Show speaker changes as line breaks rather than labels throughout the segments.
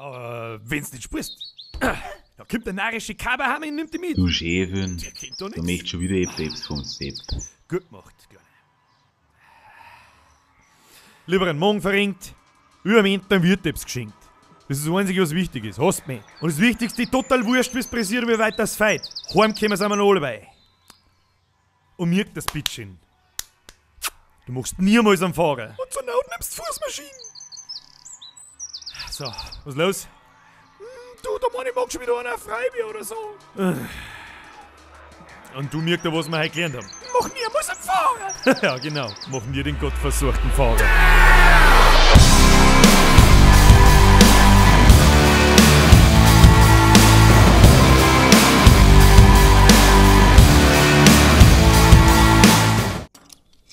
Aber wenn's nicht spürst, da kommt der narische Kaberhammer und nimmt die mit.
Du Schäfin,
Der kennt doch
du
nix.
möchtest schon wieder etwas vom Sepp.
Gut gemacht, Kleine. Lieber einen Morgen verringt, über dem Ende wird etwas geschenkt. Das ist das Einzige, was wichtig ist. Hast mich. Und das Wichtigste, total wurscht, wie's pressiert, wie weit das feit. Heimkommen sind wir noch alle bei. Und mir das bitteschön. Du machst niemals einen Fahrer. Und zur Not nimmst du Fußmaschinen. So, was ist los? Du, da meine ich mag schon wieder einer Freibier oder so. Und du merkst ja, was wir heute gelernt haben. Mach niemals einen Fahrer! Ja, genau. Mach mir den gottversuchten Fahrer.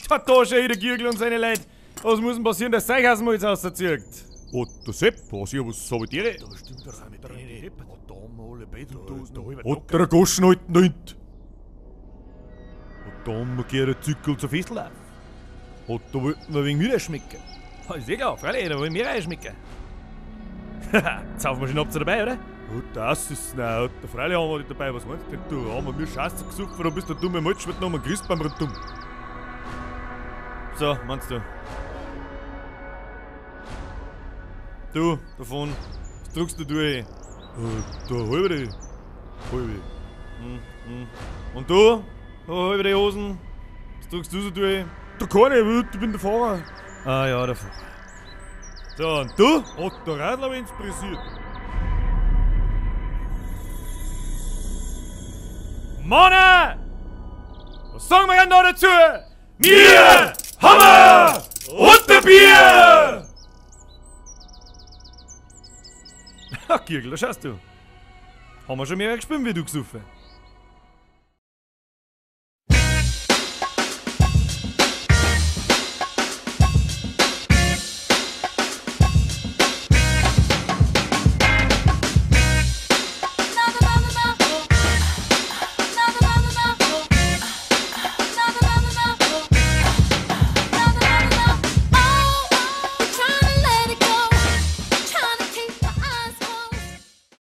Da, da schon wieder Gürgel und seine Leute. Was muss denn passieren, dass euch aus dem Hals rauszieht? Oh, der Sepp, was ich, was hab ich dir? Da stimmt das auch mit der Hat der Goschen halten da hinten. Und dann geht der Zückel zur Festl auf. Hat da wollten wir wegen mir schmecken. Ist eh klar, freilich, da wollen wir reinschmecken. Haha, jetzt saufen wir schon ab dabei, oder? Oh, das ist na, der freilich haben wir nicht dabei, was meinst du denn du? Haben wir mir Scheiße gesucht, da bist du dumme Malsch mit noch einem Christbaum rundum. So, meinst du? Du, davon, was drückst du durch? Da halbe die. Halbe. Und du? Da halbe die Hosen. Was drückst du so durch? Da kann ich, ich bin der Fahrer. Ah ja, der Fahrer. So, und du? Hat der Radler, wenn's pressiert. Mann! Was sagen wir denn da dazu? Mir! Hammer! Und der Bier! Ach, Kirgel, da schaust du. Haben wir schon mehr gespielt, wie du gesoffen.